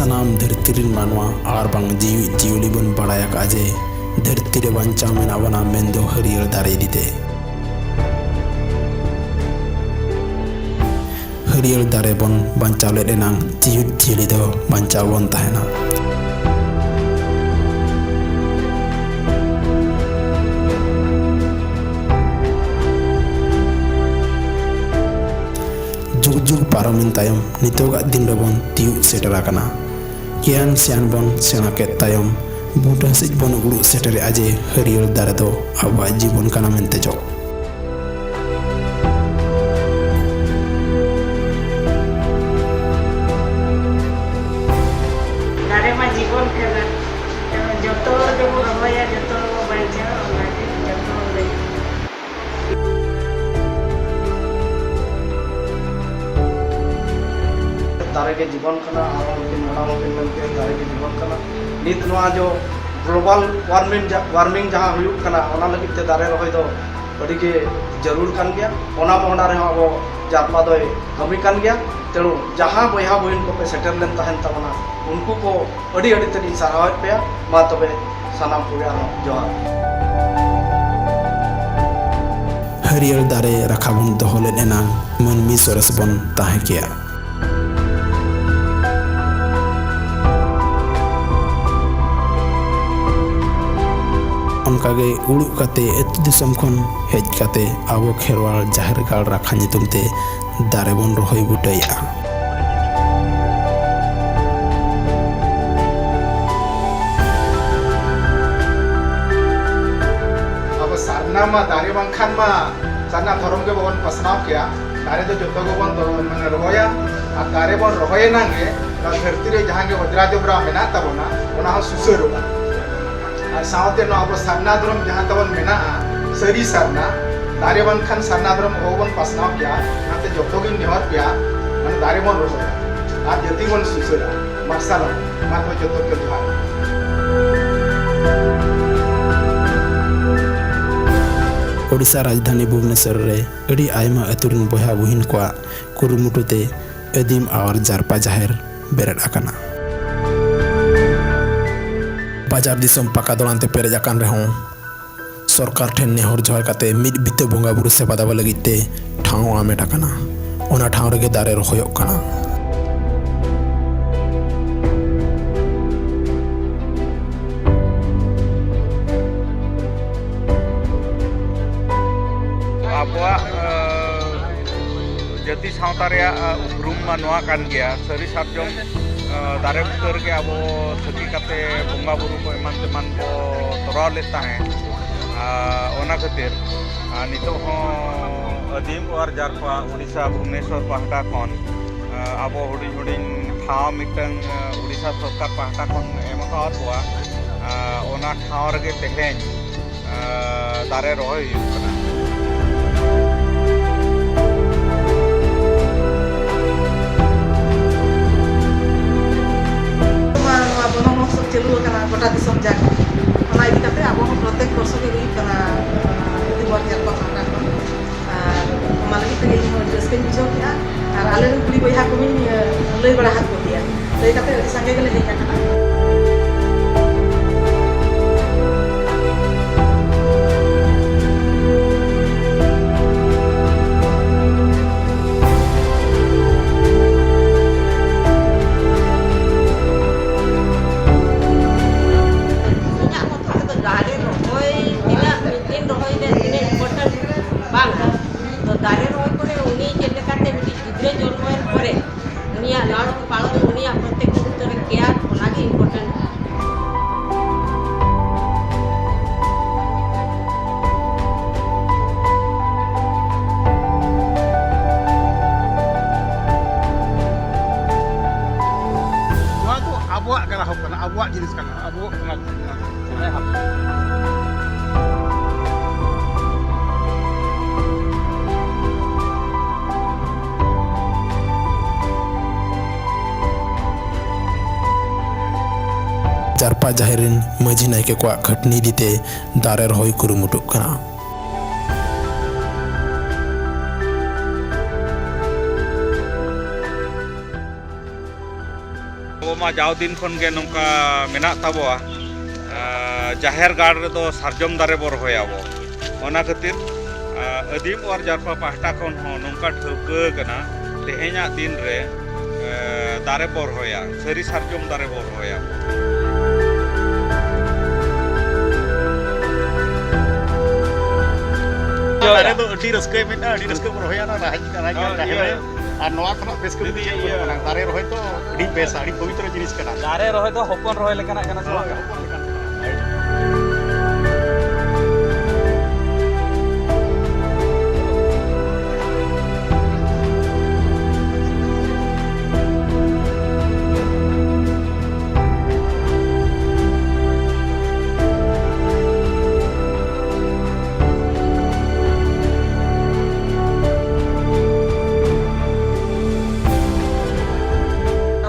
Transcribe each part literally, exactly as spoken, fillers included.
ᱥᱟᱱᱟᱢ ᱫᱷᱟᱹᱨᱛᱤ ᱨᱮᱱ ᱢᱟᱱᱣᱟ ᱟᱨ ᱵᱟᱝ ᱡᱤᱣᱤ ᱡᱤᱭᱟᱹᱞᱤ ᱵᱚᱱ ᱵᱟᱲᱟᱭ ᱟᱠᱟᱫᱼᱟ ᱡᱮ ᱫᱷᱟᱹᱨᱛᱤ ᱨᱮ ᱵᱟᱧᱪᱟᱣ ᱢᱮᱱᱟᱜ ᱵᱚᱱᱟ ᱢᱮᱱᱫᱚ ᱦᱟᱹᱨᱭᱟᱹᱲ ᱫᱟᱨᱮ ᱤᱫᱤᱛᱮ᱾ ᱦᱟᱹᱨᱭᱟᱹᱲ ᱫᱟᱨᱮ ᱵᱚᱱ ᱵᱟᱧᱪᱟᱣ ᱞᱮᱫ ᱮᱱᱟᱝ ᱡᱤᱣᱤ ᱡᱤᱭᱟᱹᱞᱤ ᱫᱚ ᱵᱟᱧᱪᱟᱣ ᱵᱚᱱ ᱛᱟᱦᱮᱱᱟ᱾ ᱡᱩᱜᱽ ᱡᱩᱜᱽ ᱯᱟᱨᱚᱢᱮᱱ ᱛᱟᱭᱚᱢ ᱱᱤᱛᱚᱜᱟᱜ ᱫᱤᱱ ᱨᱮᱵᱚᱱ ᱛᱤᱭᱩᱜ ᱥᱮᱴᱮᱨ ᱟᱠᱟᱱᱟ᱾ ᱜᱮᱭᱟᱱ ᱥᱮᱭᱟᱱ ᱵᱚᱱ ᱥᱮᱬᱟ ᱠᱮᱫ ᱛᱟᱭᱚᱢ ᱵᱩᱴᱟᱹ ᱥᱮᱫ ᱵᱚᱱ ᱩᱲᱩᱜ ᱥᱮᱴᱮᱨᱮᱜᱼᱟ ᱡᱮ ᱦᱟᱹᱨᱭᱟᱹᱲ ᱫᱟᱨᱮ ᱫᱚ ᱟᱵᱚᱣᱟᱜ ᱡᱤᱵᱚᱱ ᱠᱟᱱᱟ ᱢᱮᱱᱛᱮ ᱡᱚᱜ᱾ ᱫᱟᱨᱮ ᱢᱟ ᱡᱤᱵᱚᱱ ᱠᱟᱱᱟ, ᱡᱚᱛᱚ ᱦᱚᱲ ᱜᱮᱵᱚᱱ ᱨᱚᱦᱚᱭᱟ, ᱡᱚᱛᱚ ᱦᱚᱲ ᱵᱚᱱ ᱵᱟᱧᱪᱟᱣᱟ, ᱚᱱᱟᱜᱮ ᱡᱚᱛᱚ ᱦᱚᱲ ᱞᱟᱹᱜᱤᱫ᱾ ᱫᱟᱨᱮ ᱜᱮ ᱡᱤᱵᱚᱱ ᱠᱟᱱᱟ, ᱟᱨ ᱩᱱᱠᱤᱱ ᱢᱟᱲᱟᱝ ᱩᱱᱠᱤᱱ ᱢᱮᱱ ᱠᱮᱫ ᱫᱟᱨᱮ ᱜᱮ ᱡᱤᱵᱚᱱ ᱠᱟᱱᱟ᱾ ᱱᱤᱛ ᱱᱚᱣᱟ ᱡᱚ global warming ᱡᱟ-, warming ᱡᱟᱦᱟᱸ ᱦᱩᱭᱩᱜ ᱠᱟᱱᱟ, ᱚᱱᱟ ᱞᱟᱹᱜᱤᱫ ᱛᱮ ᱫᱟᱨᱮ ᱨᱚᱦᱚᱭ ᱫᱚ ᱟᱹᱰᱤ ᱜᱮ ᱡᱟᱹᱨᱩᱲ ᱠᱟᱱ ᱜᱮᱭᱟ᱾ ᱚᱱᱟ ᱢᱚᱦᱰᱟ ᱨᱮᱦᱚᱸ ᱟᱵᱚ ᱡᱟᱨᱯᱟ ᱫᱚᱭ ᱠᱟᱹᱢᱤ ᱠᱟᱱ ᱜᱮᱭᱟ᱾ ᱛᱮᱬᱩ ᱡᱟᱦᱟᱸ ᱵᱚᱭᱦᱟ ᱵᱚᱦᱤᱱ ᱠᱚᱯᱮ ᱥᱮᱴᱮᱨ ᱞᱮᱱ ᱛᱟᱦᱮᱱ ᱛᱟᱵᱚᱱᱟ, ᱩᱱᱠᱩ ᱠᱚ ᱟᱹᱰᱤ ᱟᱹᱰᱤ ᱛᱮᱫ ᱤᱧ ᱥᱟᱨᱦᱟᱣᱮᱫ ᱯᱮᱭᱟ᱾ ᱢᱟ ᱛᱚᱵᱮ ᱥᱟᱱᱟᱢ ᱠᱚᱜᱮ ᱟᱨᱦᱚᱸ ᱡᱚᱦᱟᱨ᱾ ᱦᱟᱹᱨᱭᱟᱹᱲ ᱫᱟᱨᱮ ᱨᱟᱠᱷᱟ ᱵᱚᱱ ᱫᱚᱦᱚ ᱞᱮᱫ ᱮᱱᱟᱝ ᱢᱟᱹᱱᱢᱤ ᱥᱚᱨᱮᱥ ᱵᱚᱱ ᱛᱟᱦᱮᱸ ᱠᱮᱭᱟ᱾ ᱚᱱᱠᱟᱜᱮ ᱩᱲᱩᱜ ᱠᱟᱛᱮ ᱟᱹᱛᱩ ᱫᱤᱥᱚᱢ ᱠᱷᱚᱱ ᱦᱮᱡ ᱠᱟᱛᱮ ᱟᱵᱚ ᱠᱷᱮᱨᱣᱟᱲ ᱡᱟᱦᱮᱨ ᱜᱟᱲ ᱨᱟᱠᱷᱟ ᱧᱩᱛᱩᱢ ᱛᱮ ᱫᱟᱨᱮ ᱵᱚᱱ ᱨᱚᱦᱚᱭ ᱵᱩᱴᱟᱹᱭᱮᱫᱼᱟ᱾ ᱟᱵᱚ ᱥᱟᱨᱱᱟ ᱢᱟ ᱫᱟᱨᱮ ᱵᱟᱝᱠᱷᱟᱱ ᱢᱟ ᱥᱟᱨᱱᱟ ᱫᱷᱚᱨᱚᱢ ᱜᱮ ᱵᱟᱵᱚᱱ ᱯᱟᱥᱱᱟᱣ ᱠᱮᱭᱟ᱾ ᱫᱟᱨᱮ ᱫᱚ ᱡᱚᱛᱚ ᱜᱮᱵᱚᱱ ᱫᱚ-, ᱢᱟᱱᱮ ᱨᱚᱦᱚᱭᱟ, ᱟᱨ ᱫᱟᱨᱮ ᱵᱚᱱ ᱨᱚᱦᱚᱭ ᱮᱱᱟᱝ ᱜᱮ ᱱᱚᱣᱟ ᱫᱷᱟᱹᱨᱛᱤ ᱨᱮ ᱡᱟᱦᱟᱸ ᱜᱮ ᱚᱡᱽᱨᱟ ᱡᱚᱵᱽᱨᱟ ᱢᱮᱱᱟᱜ ᱛᱟᱵᱚᱱᱟ, ᱚᱱᱟ ᱦᱚᱸ ᱥᱩᱥᱟᱹᱨᱚᱜᱼᱟ᱾ ᱟᱨ ᱥᱟᱶᱛᱮ ᱱᱚᱣᱟ ᱟᱵᱚ ᱥᱟᱨᱱᱟ ᱫᱷᱚᱨᱚᱢ ᱡᱟᱦᱟᱸ ᱛᱟᱵᱚᱱ ᱢᱮᱱᱟᱜᱼᱟ, ᱥᱟᱹᱨᱤ ᱥᱟᱨᱱᱟ, ᱫᱟᱨᱮ ᱵᱟᱝᱠᱷᱟᱱ ᱥᱟᱨᱱᱟ ᱫᱷᱚᱨᱚᱢ ᱚᱦᱚ ᱵᱚᱱ ᱯᱟᱥᱱᱟᱣ ᱠᱮᱭᱟ᱾ ᱚᱱᱟᱛᱮ ᱡᱚᱛᱚ ᱜᱤᱧ ᱱᱮᱦᱚᱨ ᱯᱮᱭᱟ, ᱢᱟᱱᱮ ᱫᱟᱨᱮ ᱵᱚᱱ ᱨᱚᱦᱚᱭᱟ ᱟᱨ ᱡᱟᱹᱛᱤ ᱵᱚᱱ ᱥᱩᱥᱟᱹᱨᱟ, ᱢᱟᱨᱥᱟᱞᱟ᱾ ᱢᱟ ᱛᱚᱵᱮ ᱡᱚᱛᱚ ᱠᱚ ᱡᱚᱦᱟᱨ᱾ ᱳᱰᱤᱥᱟ ᱨᱟᱡᱽᱫᱷᱟᱱᱤ ᱵᱷᱩᱵᱽᱱᱮᱥᱚᱨ ᱨᱮ ᱟᱹᱰᱤ ᱟᱭᱢᱟ ᱟᱹᱛᱩ ᱨᱮᱱ ᱵᱚᱭᱦᱟ ᱵᱩᱦᱤᱱ ᱠᱚᱣᱟᱜ ᱠᱩᱨᱩᱢᱩᱴᱩ ᱛᱮ ᱟᱹᱫᱤᱢ ᱟᱣᱟᱨ ᱡᱟᱨᱯᱟ ᱡᱟᱦᱮᱨ ᱵᱮᱨᱮᱫ ᱟᱠᱟᱱᱟ᱾ ᱵᱟᱡᱟᱨ ᱫᱤᱥᱚᱢ ᱯᱟᱠᱟ ᱫᱚᱞᱟᱱ ᱛᱮ ᱯᱮᱨᱮᱡ ᱟᱠᱟᱱ ᱨᱮᱦᱚᱸ, ᱥᱚᱨᱠᱟᱨ ᱴᱷᱮᱱ ᱱᱮᱦᱚᱨ ᱡᱚᱦᱟᱨ ᱠᱟᱛᱮ ᱢᱤᱫ ᱵᱤᱛᱟᱹ ᱵᱚᱸᱜᱟ ᱵᱩᱨᱩ ᱥᱮᱵᱟ ᱫᱮᱵᱟ ᱞᱟᱹᱜᱤᱫ ᱛᱮ ᱴᱷᱟᱶ ᱦᱟᱢᱮᱴ ᱟᱠᱟᱱᱟ᱾ ᱚᱱᱟ ᱴᱷᱟᱶ ᱨᱮᱜᱮ ᱫᱟᱨᱮ ᱨᱚᱦᱚᱭᱚᱜ ᱠᱟᱱᱟ᱾ ᱟᱵᱚᱣᱟᱜ, ᱟᱸ, ᱡᱟᱹᱛᱤ ᱥᱟᱶᱛᱟ ᱨᱮᱭᱟᱜ, ᱟᱸ, ᱩᱯᱨᱩᱢ ᱢᱟ ᱱᱚᱣᱟ ᱠᱟᱱ ᱜᱮᱭᱟ, ᱥᱟᱹᱨᱤ ᱥᱟᱨᱡᱚᱢ, ᱟᱸ, ᱫᱟᱨᱮ ᱵᱩᱴᱟᱹ ᱨᱮᱜᱮ ᱟᱵᱚ ᱥᱟᱹᱠᱷᱤ ᱠᱟᱛᱮ ᱵᱚᱸᱜᱟ ᱵᱩᱨᱩ ᱠᱚ ᱮᱢᱟᱱ ᱛᱮᱢᱟᱱ ᱠᱚ ᱛᱚᱨᱟᱣ ᱞᱮᱫ ᱛᱟᱦᱮᱸᱫ᱾ ᱟᱸ, ᱚᱱᱟ ᱠᱷᱟᱹᱛᱤᱨ, ᱟᱸ, ᱱᱤᱛᱚᱜ ᱦᱚᱸ ᱟᱹᱫᱤᱢ ᱚᱣᱟᱨ ᱡᱟᱨᱯᱟ ᱳᱰᱤᱥᱟ ᱵᱷᱩᱵᱽᱱᱮᱥᱚᱨ ᱯᱟᱦᱴᱟ ᱠᱷᱚᱱ, ᱟᱸ, ᱟᱵᱚ ᱦᱩᱰᱤᱧ ᱦᱩᱰᱤᱧ ᱴᱷᱟᱶ ᱢᱤᱫᱴᱟᱝ, ᱟᱸ, ᱳᱰᱤᱥᱟ ᱥᱚᱨᱠᱟᱨ ᱯᱟᱦᱴᱟ ᱠᱷᱚᱱ ᱮᱢ ᱟᱠᱟᱣᱟᱫ ᱠᱚᱣᱟ᱾ ᱟᱸ, ᱚᱱᱟ ᱴᱷᱟᱶ ᱨᱮᱜᱮ ᱛᱮᱦᱮᱧ ᱟᱸ, ᱫᱟᱨᱮ ᱨᱚᱦᱚᱭ ᱦᱩᱭᱩᱜ ᱠᱟᱱᱟ᱾ ᱱᱚᱣᱟ, ᱱᱚᱣᱟ ᱵᱚᱱᱚ ᱢᱚᱦᱚᱛᱥᱚᱵ ᱪᱟᱹᱞᱩ ᱟᱠᱟᱱᱟ ᱜᱚᱴᱟ ᱫᱤᱥᱚᱢ ᱡᱟᱠ᱾ ᱚᱱᱟ ᱤᱫᱤ ᱠᱟᱛᱮ ᱟᱵᱚ ᱦᱚᱸ ᱯᱨᱚᱛᱮᱠ ᱵᱚᱨᱥᱚ ᱜᱮ ᱦᱩᱭᱩᱜ ᱠᱟᱱᱟ, ᱟᱸ, ᱟᱹᱫᱤᱢ ᱚᱣᱟᱨ ᱡᱟᱨᱯᱟ ᱯᱟᱦᱴᱟ ᱠᱷᱚᱱ᱾ ᱟᱨ ᱚᱱᱟ ᱞᱟᱹᱜᱤᱫ ᱛᱮᱜᱮ ᱤᱧ ᱦᱚᱸ ᱟᱹᱰᱤ ᱨᱟᱹᱥᱠᱟᱹᱧ ᱵᱩᱡᱷᱟᱹᱣ ᱠᱮᱫᱼᱟ᱾ ᱟᱨ ᱟᱞᱮ ᱨᱮᱱ ᱠᱩᱲᱤ ᱵᱚᱭᱦᱟ ᱠᱚᱦᱚᱸᱧ, ᱟᱸ, ᱞᱟᱹᱭ ᱵᱟᱲᱟ ᱟᱫ ᱠᱚᱜᱮᱭᱟ᱾ ᱞᱟᱹᱭ ᱠᱟᱛᱮ ᱟᱹᱰᱤ ᱥᱟᱸᱜᱮ ᱜᱮᱞᱮ ᱦᱮᱡ ᱟᱠᱟᱱᱟ᱾ ᱤᱧᱟᱹᱜ ᱢᱚᱛ ᱛᱮᱫᱚ ᱫᱟᱨᱮ ᱨᱚᱦᱚᱭ ᱛᱤᱱᱟᱹᱜ ᱢᱤᱫ ᱫᱤᱱ ᱨᱚᱦᱚᱭ ᱨᱮ ᱛᱤᱱᱟᱹᱜ important ᱵᱟᱝ ᱠᱟᱱᱟ᱾ ᱛᱚ ᱫᱟᱨᱮ ᱨᱚᱦᱚᱭ ᱠᱚᱨᱮ ᱩᱱᱤ ᱪᱮᱫ ᱞᱮᱠᱟᱛᱮ ᱢᱤᱫᱴᱤᱡ ᱜᱤᱫᱽᱨᱟᱹ ᱡᱚᱱᱢᱚᱭᱮᱱ ᱯᱚᱨᱮ ᱩᱱᱤᱭᱟᱜ ᱞᱟᱲᱚᱱ ᱯᱟᱲᱚᱱ, ᱩᱱᱤᱭᱟᱜ ᱯᱨᱚᱛᱮᱠ ᱢᱩᱦᱩᱨᱛᱚ ᱨᱮ care, ᱚᱱᱟᱜᱮ important᱾ ᱱᱚᱣᱟ ᱫᱚ ᱟᱵᱚᱣᱟᱜ ᱜᱨᱟᱦᱚᱠ ᱠᱟᱱᱟ, ᱟᱵᱚᱣᱟᱜ ᱡᱤᱱᱤᱥ ᱠᱟᱱᱟ, ᱟᱵᱚᱣᱟᱜ ᱠᱟᱱᱟ᱾ ᱡᱟᱨᱯᱟ ᱡᱟᱦᱮᱨ ᱨᱮᱱ ᱢᱟᱹᱡᱷᱤ ᱱᱟᱭᱠᱮ ᱠᱚᱣᱟᱜ ᱠᱷᱟᱹᱴᱱᱤ ᱤᱫᱤᱛᱮ ᱫᱟᱨᱮ ᱨᱚᱦᱚᱭ ᱠᱩᱨᱩᱢᱩᱴᱩᱜ ᱠᱟᱱᱟ᱾ ᱟᱵᱚ ᱢᱟ ᱡᱟᱣ ᱫᱤᱱ ᱠᱷᱚᱱ ᱜᱮ ᱱᱚᱝᱠᱟ ᱢᱮᱱᱟᱜ ᱛᱟᱵᱚᱣᱟ, ᱡᱟᱦᱮᱨ ᱜᱟᱲ ᱨᱮᱫᱚ ᱥᱟᱨᱡᱚᱢ ᱫᱟᱨᱮ ᱵᱚ ᱨᱚᱦᱚᱭᱟᱵᱚ᱾ ᱚᱱᱟ ᱠᱷᱟᱹᱛᱤᱨ, ᱟ, ᱟᱹᱫᱤᱢ ᱚᱣᱟᱨ ᱡᱟᱨᱯᱟ ᱯᱟᱦᱴᱟ ᱠᱷᱚᱱ ᱦᱚᱸ ᱱᱚᱝᱠᱟ ᱴᱷᱟᱹᱣᱠᱟᱹ ᱟᱠᱟᱱᱟ, ᱛᱮᱦᱮᱧᱟᱜ ᱫᱤᱱ ᱨᱮ, ᱮ, ᱫᱟᱨᱮ ᱵᱚ ᱨᱚᱦᱚᱭᱟ, ᱥᱟᱹᱨᱤ ᱥᱟᱨᱡᱚᱢ ᱫᱟᱨᱮ ᱵᱚ ᱨᱚᱦᱚᱭᱟ᱾ ᱫᱟᱨᱮ ᱫᱚ ᱟᱹᱰᱤ ᱨᱟᱹᱥᱠᱟᱹ ᱢᱮᱱᱟᱜᱼᱟ, ᱟᱹᱰᱤ ᱨᱟᱹᱥᱠᱟᱹ ᱵᱚ ᱨᱚᱦᱚᱭᱟ ᱚᱱᱟ ᱨᱟᱡᱽ, ᱨᱟᱡᱽ ᱦᱳᱭ, ᱡᱟᱦᱮᱨ ᱨᱮ᱾ ᱦᱳᱭ᱾ ᱟᱨ ᱱᱚᱣᱟ ᱠᱷᱚᱱᱟᱜ ᱵᱮᱥ ᱠᱟᱹᱢᱤ ᱫᱚ ᱪᱮᱫ ᱵᱟᱹᱱᱩᱜ ᱟᱱᱟ? ᱫᱟᱨᱮ ᱨᱚᱦᱚᱭ ᱫᱚ ᱟᱹᱰᱤ ᱵᱮᱥᱟ, ᱟᱹᱰᱤ ᱯᱚᱵᱤᱛᱨᱚ ᱡᱤᱱᱤᱥ ᱠᱟᱱᱟ᱾ ᱫᱟᱨᱮ ᱨᱚᱦᱚᱭ ᱫᱚ ᱦᱚᱯᱚᱱ ᱨᱚᱦᱚᱭ ᱞᱮᱠᱟᱱᱟᱜ ᱠᱟᱱᱟ ᱥᱮ ᱵᱟᱝ? ᱦᱚᱯᱚᱱ ᱞᱮᱠᱟᱱ ᱠᱟᱱᱟ᱾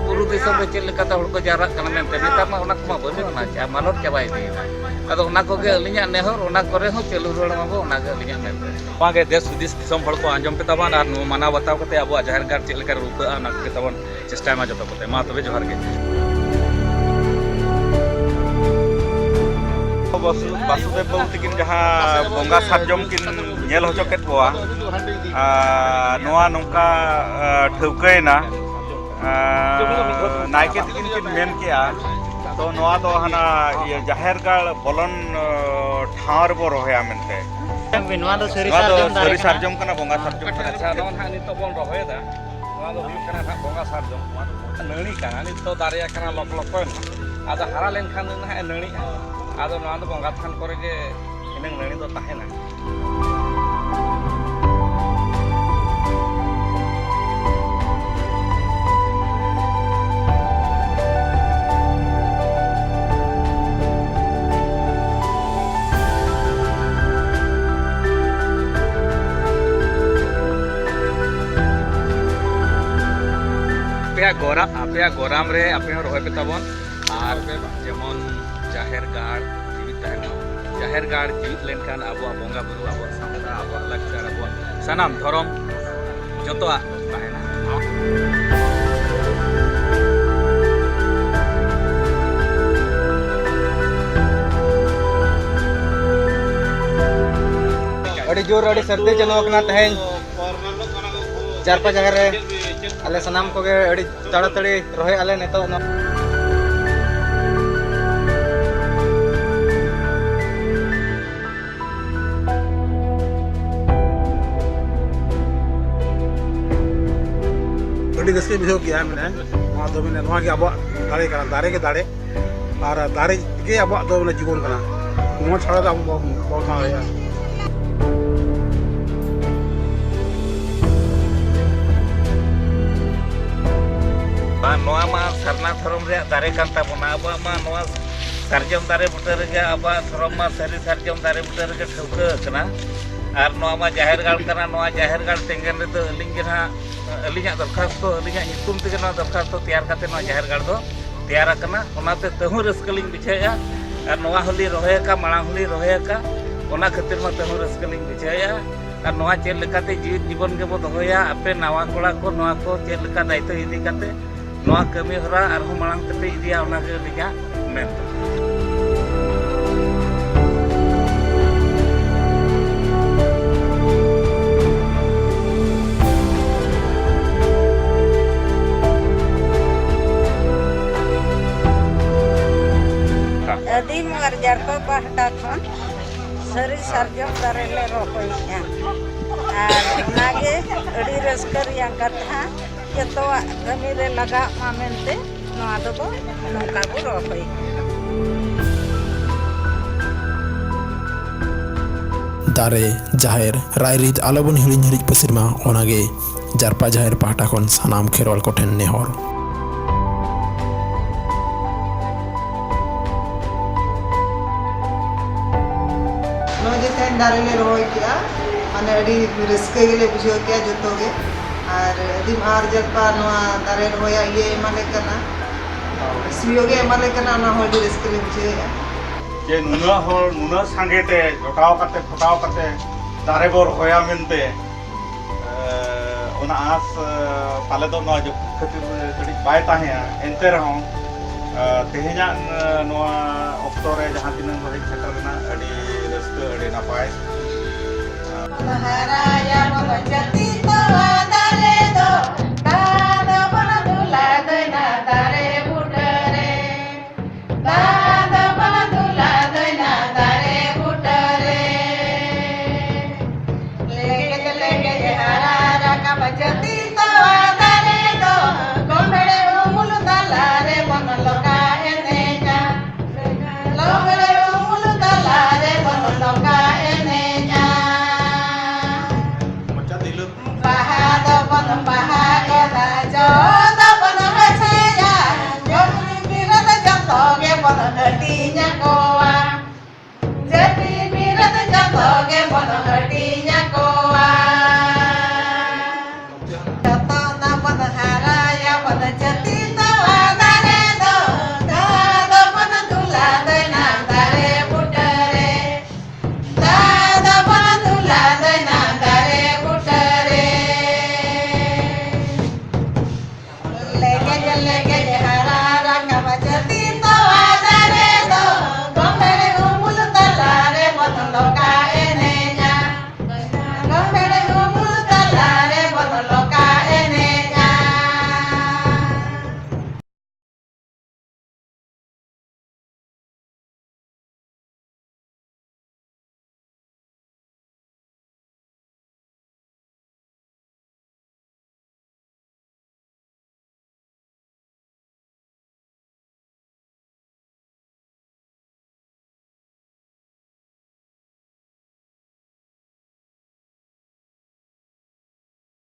ᱵᱩᱨᱩ ᱫᱤᱥᱚᱢ ᱨᱮ ᱪᱮᱫ ᱞᱮᱠᱟᱛᱮ ᱦᱚᱲ ᱠᱚ ᱡᱟᱣᱨᱟᱜ ᱠᱟᱱᱟ ᱢᱮᱱᱛᱮ, ᱱᱮᱛᱟᱨ ᱢᱟ ᱚᱱᱟ ᱠᱚᱢᱟ ᱵᱟᱹᱱᱩᱜ ᱟᱱᱟ, ᱪᱟ-, ᱢᱟᱞᱚᱴ ᱪᱟᱵᱟ ᱤᱫᱤᱭᱮᱱᱟ᱾ ᱟᱫᱚ ᱚᱱᱟ ᱠᱚᱜᱮ ᱟᱹᱞᱤᱧᱟᱜ ᱱᱮᱦᱚᱨ, ᱚᱱᱟ ᱠᱚᱨᱮ ᱦᱚᱸ ᱪᱟᱹᱞᱩ ᱨᱩᱣᱟᱹᱲ ᱢᱟᱵᱚ, ᱚᱱᱟᱜᱮ ᱟᱹᱞᱤᱧᱟᱜ ᱢᱮᱱ ᱫᱚ᱾ ᱱᱚᱣᱟ ᱜᱮ ᱫᱮᱥ ᱦᱩᱫᱤᱥ ᱫᱤᱥᱚᱢ ᱦᱚᱲ ᱠᱚ ᱟᱸᱡᱚᱢ ᱯᱮ ᱛᱟᱵᱚᱱ ᱟᱨ ᱱᱚᱣᱟ ᱢᱟᱱᱟᱣ ᱵᱟᱛᱟᱣ ᱠᱟᱛᱮ ᱟᱵᱚᱣᱟᱜ ᱡᱟᱦᱮᱨ ᱜᱟᱲ ᱪᱮᱫ ᱞᱮᱠᱟ ᱨᱮ ᱨᱩᱯᱟᱹᱜᱼᱟ, ᱚᱱᱟ ᱠᱚᱜᱮ ᱛᱟᱵᱚᱱ ᱪᱮᱥᱴᱟᱭ ᱢᱟ ᱡᱚᱛᱚ ᱠᱚᱛᱮ᱾ ᱢᱟ ᱛᱚᱵᱮ ᱡᱚᱦᱟᱨ ᱜᱮ᱾ ᱵᱟᱥᱩ-, ᱵᱟᱥᱩᱫᱮᱵ ᱵᱟᱹᱵᱩ ᱛᱟᱹᱠᱤᱱ ᱡᱟᱦᱟᱸ ᱵᱚᱸᱜᱟ ᱥᱟᱨᱡᱚᱢ ᱠᱤᱱ ᱧᱮᱞ ᱦᱚᱪᱚ ᱠᱮᱫ ᱠᱚᱣᱟ, ᱟᱨ ᱱᱚᱣᱟ ᱱᱚᱝᱠᱟ, ᱟ, ᱴᱷᱟᱹᱣᱠᱟᱹᱭᱮᱱᱟ, ᱟ, ᱱᱟᱭᱠᱮ ᱛᱟᱹᱠᱤᱱ ᱠᱤᱱ ᱢᱮᱱ ᱠᱮᱜᱼᱟ, ᱛᱚ ᱱᱚᱣᱟ ᱫᱚ ᱦᱟᱱᱟ ᱤᱭᱟᱹ ᱡᱟᱦᱮᱨ ᱜᱟᱲ ᱵᱚᱞᱚᱱ, ᱟ, ᱴᱷᱟᱶ ᱨᱮᱵᱚ ᱨᱚᱦᱚᱭᱟ ᱢᱮᱱᱛᱮ᱾ ᱱᱚᱣᱟ ᱫᱚ ᱥᱟᱹᱨᱤ ᱱᱚᱣᱟ ᱫᱚ ᱥᱟᱨᱡᱚᱢ ᱫᱟᱨᱮ ᱥᱟᱹᱨᱤ ᱠᱟᱱᱟ᱾ ᱥᱟᱨᱡᱚᱢ ᱠᱟᱱᱟ, ᱵᱚᱸᱜᱟ ᱥᱟᱨᱡᱚᱢ ᱠᱟᱱᱟ᱾ ᱟᱪᱪᱷᱟ, ᱱᱚᱣᱟ ᱱᱟᱦᱟᱜ ᱱᱤᱛᱚᱜ ᱵᱚᱱ ᱨᱚᱦᱚᱭᱮᱫᱟ, ᱱᱚᱣᱟ ᱫᱚ ᱦᱩᱭᱩᱜ ᱠᱟᱱᱟ ᱱᱟᱦᱟᱜ ᱵᱚᱸᱜᱟ ᱥᱟᱨᱡᱚᱢ᱾ ᱱᱟᱹᱲᱤ ᱠᱟᱱᱟ, ᱱᱤᱛ ᱫᱚ ᱫᱟᱨᱮ ᱟᱠᱟᱱᱟ ᱞᱚᱠ ᱞᱚᱠᱚᱭᱮᱱᱟ᱾ ᱟᱫᱚ ᱦᱟᱨᱟ ᱞᱮᱱᱠᱷᱟᱱ ᱫᱚ ᱱᱟᱦᱟᱜ ᱮ ᱱᱟᱹᱲᱤᱜᱼᱟ᱾ ᱟᱫᱚ ᱱᱚᱣᱟ ᱫᱚ ᱵᱚᱸᱜᱟ ᱛᱷᱟᱱ ᱠᱚᱨᱮ ᱜᱮ ᱤᱱᱟᱹᱝ ᱱᱟᱹᱲᱤ ᱫᱚ ᱛᱟᱦᱮᱱᱟ᱾ ᱟᱯᱮᱭᱟᱜ ᱜᱚᱨᱟ-, ᱟᱯᱮᱭᱟᱜ ᱜᱚᱨᱟᱢ ᱨᱮ ᱟᱯᱮ ᱦᱚᱸ ᱨᱚᱦᱚᱭ ᱯᱮ ᱛᱟᱵᱚᱱ᱾ ᱟᱨ ᱡᱮᱢᱚᱱ ᱡᱟᱦᱮᱨ ᱜᱟᱲ ᱡᱤᱣᱤᱫ ᱛᱟᱦᱮᱱ ᱢᱟ᱾ ᱡᱟᱦᱮᱨ ᱜᱟᱲ ᱡᱤᱣᱤᱫ ᱞᱮᱱᱠᱷᱟᱱ ᱟᱵᱚᱣᱟᱜ ᱵᱚᱸᱜᱟ ᱵᱩᱨᱩ, ᱟᱵᱚᱣᱟᱜ ᱥᱟᱶᱛᱟ, ᱟᱵᱚᱣᱟᱜ ᱞᱟᱠᱪᱟᱨ, ᱟᱵᱚᱣᱟᱜ ᱥᱟᱱᱟᱢ ᱫᱷᱚᱨᱚᱢ ᱡᱚᱛᱚᱣᱟᱜ ᱛᱟᱦᱮᱱᱟ᱾ ᱥᱩᱨ ᱟᱹᱰᱤ ᱥᱟᱹᱨᱫᱤ ᱪᱟᱹᱞᱩ ᱟᱠᱟᱱᱟ ᱛᱮᱦᱮᱧ ᱡᱟᱨᱯᱟ ᱡᱟᱦᱮᱨ ᱨᱮ᱾ ᱟᱞᱮ ᱥᱟᱱᱟᱢ ᱠᱚᱜᱮ ᱟᱹᱰᱤ ᱛᱟᱲᱟᱛᱟᱲᱤ ᱨᱚᱦᱚᱭ ᱟᱞᱮ ᱱᱤᱛᱚᱜ ᱱᱚ- ᱟᱹᱰᱤ ᱨᱟᱹᱥᱠᱟᱹᱧ ᱵᱩᱡᱷᱟᱹᱣ ᱠᱮᱜᱼᱟ᱾ ᱢᱟᱱᱮ ᱱᱚᱣᱟ ᱫᱚ, ᱢᱟᱱᱮ ᱱᱚᱣᱟ ᱜᱮ ᱟᱵᱚᱣᱟᱜ ᱫᱟᱲᱮ ᱠᱟᱱᱟ, ᱫᱟᱨᱮ ᱜᱮ ᱫᱟᱲᱮ᱾ ᱟᱨ ᱫᱟᱨᱮ ᱜᱮ ᱟᱵᱚᱣᱟᱜ ᱫᱚ ᱢᱟᱱᱮ ᱡᱤᱵᱚᱱ ᱠᱟᱱᱟ᱾ ᱱᱚᱣᱟ ᱪᱷᱟᱲᱟ ᱫᱚ ᱟᱵᱚ ᱵᱟᱵᱚᱱ, ᱵᱟᱵᱚᱱ ᱛᱟᱦᱮᱸ ᱫᱟᱲᱮᱭᱟᱜᱼᱟ᱾ ᱟᱨ ᱱᱚᱣᱟ ᱢᱟ ᱥᱟᱨᱱᱟ ᱫᱷᱚᱨᱚᱢ ᱨᱮᱭᱟᱜ ᱫᱟᱨᱮ ᱠᱟᱱ ᱛᱟᱵᱚᱱᱟ᱾ ᱟᱵᱚᱣᱟᱜ ᱢᱟ ᱱᱚᱣᱟ ᱥᱟᱨᱡᱚᱢ ᱫᱟᱨᱮ ᱵᱩᱴᱟᱹ ᱨᱮᱜᱮ, ᱟᱵᱚᱣᱟᱜ ᱫᱷᱚᱨᱚᱢ ᱢᱟ ᱥᱟᱹᱨᱤ ᱥᱟᱨᱡᱚᱢ ᱫᱟᱨᱮ ᱵᱩᱴᱟᱹ ᱨᱮᱜᱮ ᱴᱷᱟᱹᱣᱠᱟᱹ ᱟᱠᱟᱱᱟ᱾ ᱟᱨ ᱱᱚᱣᱟ ᱢᱟ ᱡᱟᱦᱮᱨ ᱜᱟᱲ ᱠᱟᱱᱟ᱾ ᱱᱚᱣᱟ ᱡᱟᱦᱮᱨ ᱜᱟᱲ ᱛᱮᱸᱜᱮᱱ ᱨᱮᱫᱚ ᱟᱹᱞᱤᱧ ᱜᱮ ᱱᱟᱦᱟᱜ, ᱟᱹᱞᱤᱧᱟᱜ ᱫᱚᱨᱠᱷᱟᱥᱛᱚ, ᱟᱹᱞᱤᱧᱟᱜ ᱧᱩᱛᱩᱢ ᱛᱮᱜᱮ ᱱᱚᱣᱟ ᱫᱚᱨᱠᱷᱟᱥᱛᱚ ᱛᱮᱭᱟᱨ ᱠᱟᱛᱮ ᱱᱚᱣᱟ ᱡᱟᱦᱮᱨ ᱜᱟᱲ ᱫᱚ ᱛᱮᱭᱟᱨ ᱟᱠᱟᱱᱟ᱾ ᱚᱱᱟᱛᱮ ᱛᱟᱹᱦᱩ ᱨᱟᱹᱥᱠᱟᱹ ᱞᱤᱧ ᱵᱩᱡᱷᱟᱹᱣᱮᱫᱼᱟ᱾ ᱟᱨ ᱱᱚᱣᱟ ᱦᱚᱸᱞᱤᱧ ᱨᱚᱦᱚᱭ ᱟᱠᱟᱫ, ᱢᱟᱲᱟᱝ ᱦᱚᱸᱞᱤᱧ ᱨᱚᱦᱚᱭ ᱟᱠᱟᱫ, ᱚᱱᱟ ᱠᱷᱟᱹᱛᱤᱨ ᱢᱟ ᱛᱟᱹᱦᱩ ᱨᱟᱹᱥᱠᱟᱹ ᱞᱤᱧ ᱵᱩᱡᱷᱟᱹᱣᱮᱫᱼᱟ᱾ ᱟᱨ ᱱᱚᱣᱟ ᱪᱮᱫ ᱞᱮᱠᱟᱛᱮ ᱡᱤᱣᱤᱫ ᱡᱤᱵᱚᱱ ᱜᱮᱵᱚ ᱫᱚᱦᱚᱭᱟ, ᱟᱯᱮ ᱱᱟᱣᱟ ᱠᱚᱲᱟ ᱠᱚ ᱱᱚᱣᱟ ᱠᱚ ᱪᱮᱫ ᱞᱮᱠᱟ ᱫᱟᱭᱤᱛᱛᱚ ᱤᱫᱤ ᱠᱟᱛᱮ ᱱᱚᱣᱟ ᱠᱟᱹᱢᱤ ᱦᱚᱨᱟ ᱟᱨᱦᱚᱸ ᱢᱟᱲᱟᱝ ᱛᱮᱯᱮ ᱤᱫᱤᱭᱟ, ᱚᱱᱟᱜᱮ ᱟᱹᱞᱤᱧᱟᱜ ᱢᱮᱱ ᱫᱚ᱾ ᱟᱹᱫᱤᱢ ᱟᱨ ᱡᱟᱨᱯᱟ ᱯᱟᱦᱴᱟ ᱠᱷᱚᱱ ᱥᱟᱹᱨᱤ ᱥᱟᱨᱡᱚᱢ ᱫᱟᱨᱮ ᱞᱮ ᱨᱚᱦᱚᱭᱮᱫᱼᱟ᱾ ᱟᱨ ᱚᱱᱟᱜᱮ ᱟᱹᱰᱤ ᱨᱟᱹᱥᱠᱟᱹ ᱨᱮᱭᱟᱜ ᱠᱟᱛᱷᱟ, ᱡᱚᱛᱚᱣᱟᱜ ᱠᱟᱹᱢᱤ ᱨᱮ ᱞᱟᱜᱟᱜ ᱢᱟ ᱢᱮᱱᱛᱮ ᱱᱚᱣᱟ ᱫᱚᱵᱚ ᱱᱚᱝᱠᱟ ᱵᱚ ᱨᱚᱦᱚᱭ᱾ ᱫᱟᱨᱮ, ᱡᱟᱦᱮᱨ, ᱨᱟᱭᱨᱤᱛ ᱟᱞᱚᱵᱚᱱ ᱦᱤᱲᱤᱧ ᱦᱤᱨᱤᱡ ᱯᱟᱹᱥᱤᱨ ᱢᱟ, ᱚᱱᱟᱜᱮ ᱡᱟᱨᱯᱟ ᱡᱟᱦᱮᱨ ᱯᱟᱦᱴᱟ ᱠᱷᱚᱱ ᱥᱟᱱᱟᱢ ᱠᱷᱮᱨᱣᱟᱞ ᱠᱚᱴᱷᱮᱱ ᱱᱮᱦᱚᱨ᱾ ᱱᱚᱜᱼᱚᱭ ᱡᱮ ᱛᱮᱦᱮᱧ ᱫᱟᱨᱮ ᱞᱮ ᱨᱚᱦᱚᱭ ᱠᱮᱜᱼᱟ, ᱢᱟᱱᱮ ᱟᱹᱰᱤ ᱨᱟᱹᱥᱠᱟᱹ ᱜᱮᱞᱮ ᱵᱩᱡᱷᱟᱹᱣ ᱠᱮᱜᱼᱟ ᱡᱚᱛᱚ ᱜᱮ᱾ ᱟᱨ ᱟᱹᱫᱤᱢ ᱟᱨ ᱡᱟᱨᱯᱟ ᱱᱚᱣᱟ ᱫᱟᱨᱮ ᱨᱚᱦᱚᱭᱟᱜ ᱤᱭᱟᱹ ᱮᱢᱟᱞᱮ ᱠᱟᱱᱟ, ᱥᱩᱡᱳᱜᱽ ᱮ ᱮᱢᱟᱞᱮ ᱠᱟᱱᱟ, ᱚᱱᱟ ᱦᱚᱸ ᱟᱹᱰᱤ ᱨᱟᱹᱥᱠᱟᱹ ᱞᱮ ᱵᱩᱡᱷᱟᱹᱣᱮᱜᱼᱟ᱾ ᱡᱮ ᱱᱩᱱᱟᱹᱜ ᱦᱚᱲ ᱱᱩᱱᱟᱹᱜ ᱥᱟᱸᱜᱮ ᱛᱮ ᱡᱚᱴᱟᱣ ᱠᱟᱛᱮ ᱯᱷᱚᱴᱟᱣ ᱠᱟᱛᱮ ᱫᱟᱨᱮ ᱵᱚ ᱨᱚᱦᱚᱭᱟ ᱢᱮᱱᱛᱮ, ᱮ, ᱚᱱᱟ ᱟᱸᱥ, ᱮ, ᱯᱟᱞᱮ ᱫᱚ ᱱᱚᱣᱟ ᱡᱟᱹᱯᱩᱫ ᱠᱷᱟᱹᱛᱤᱨ ᱠᱟᱹᱴᱤᱡ ᱵᱟᱭ ᱛᱟᱦᱮᱸᱭᱟ, ᱮᱱᱛᱮ ᱨᱮᱦᱚᱸ, ᱮ, ᱛᱮᱦᱮᱧᱟᱜ, ᱮ, ᱱᱚᱣᱟ ᱚᱠᱛᱚ ᱨᱮ ᱡᱟᱦᱟᱸ ᱛᱤᱱᱟᱹᱜ ᱵᱚ ᱦᱮᱡ ᱥᱮᱴᱮᱨ ᱮᱱᱟ, ᱟᱹᱰᱤ ᱨᱟᱹᱥᱠᱟᱹ, ᱟᱹᱰᱤ ᱱᱟᱯᱟᱭ᱾ ᱢᱟᱦᱟᱨᱟᱭᱟ ᱵᱚᱱ ᱡᱟᱹᱛᱤ ᱛᱚᱣᱟ ᱫᱟᱨᱮ ᱫᱚ